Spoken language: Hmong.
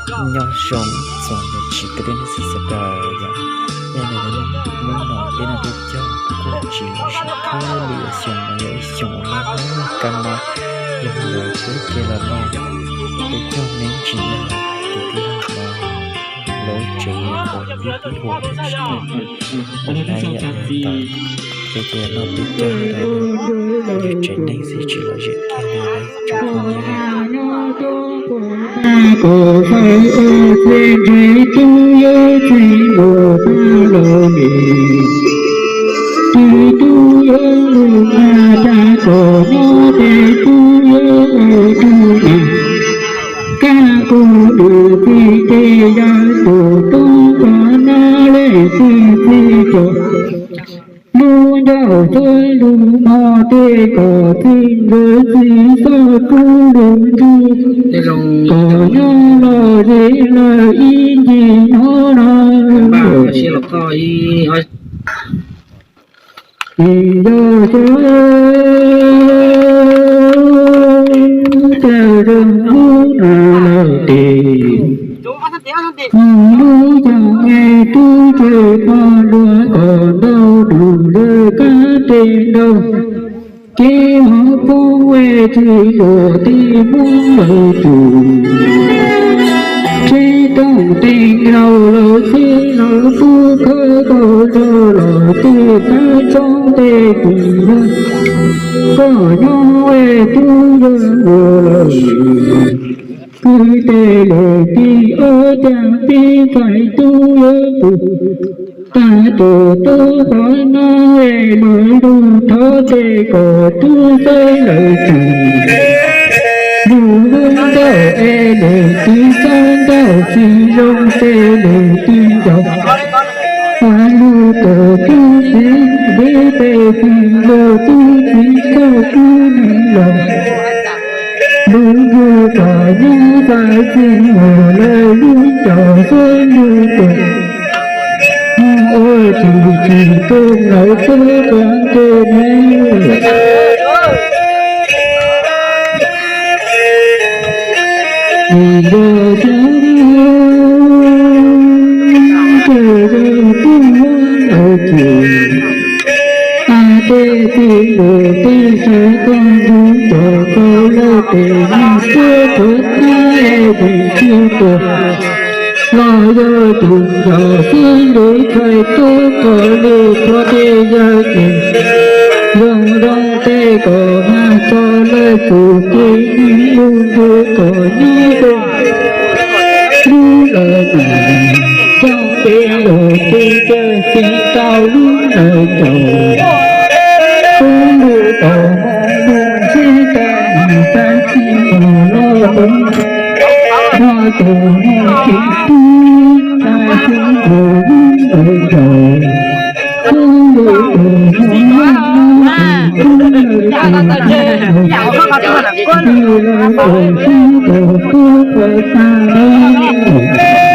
Nyob zoo txog niam txiv kwv tij neej tsa sawv daws yom. Yog li hnub no peb noj peb caug kuj tsis sib qab li, xyoo no yog ib xyoo uas mob kab mob, yog li ntawd peb cia los noj peb caug me ntsis na, kwv tij los lawv tsev uas ib tug huam tsis tau. Ua na yam li ntawd, peb cia los noj peb caug ntawd, lawv tsev neeg xwb tsis lom zem kiag li lawv tsev neeg. Kom fais ua txiaj ntsig tub yuav txij nkaus tag los li. Tsis tub yuav lug mag tag kom nyob tes tub yuav ua tub mag. Kab kuv nws txij tes yog tus tub kom nyob le txij txij tso. Lub ncauj txawb lub mog tej kom txij nkawd txij txoj kub lug ntuj, kom nyob los ze lawm ib ncig hnub no. Vim yog cov cawm zoo lub no lawm tes, lub cov me tub tsev poj nruag kom ntau nus lawv kab tes ntau. Kev hov poob es tsis luag tej Hmoob lawv tus, tsheb tooj tes nraus lawv txhij lawv tub khawb tau zog los tej tab tsob tej tus lawm. Koj nyob es tub yuav ua lawm, kwv tij lwm tij ob cag pib fais tub yuav pum. Tag tus tub qhov no es lwm lug thov tes kom tub xeeb lawv tus, lug lub nrauj es lwm tij xeeb nrauj tsis zoo tes lwm tij ncaus. Fais lug kom tub txiv ntev tes tsis zoo tub txiv txoj kub nws los. Lub ntuj kom nyob fais txij ua lawm lub ncaus xeeb lub tes. Ua tsis tsis tooj lawv xeeb qhov tes me. Vim yog cov cawm zoo tub lawv ces, a tej tij lwm tij sawv txog ntug cov tau lawm tes noj tuab tuav thab es tsis tsis tuag. Los yog tus ncaus xwb lub txhais tuab kom li qhov tej yawg ces, zoo zoo tej kom mag tso lawm tus ces nws lub ntuj kom nyob zoo. Lub lawm mas coj peb lub tij cawm txiv tau lub lawm caum. Tub lub tau hmo lub txhij tau nws txav txij mus loj lub, hmo tus hmo kev tub txav txij mus lub lawm caum. Tub lub tau hmo lub txhij tub lawm caum, tub lawm caum tub tau tub tau tag lawm.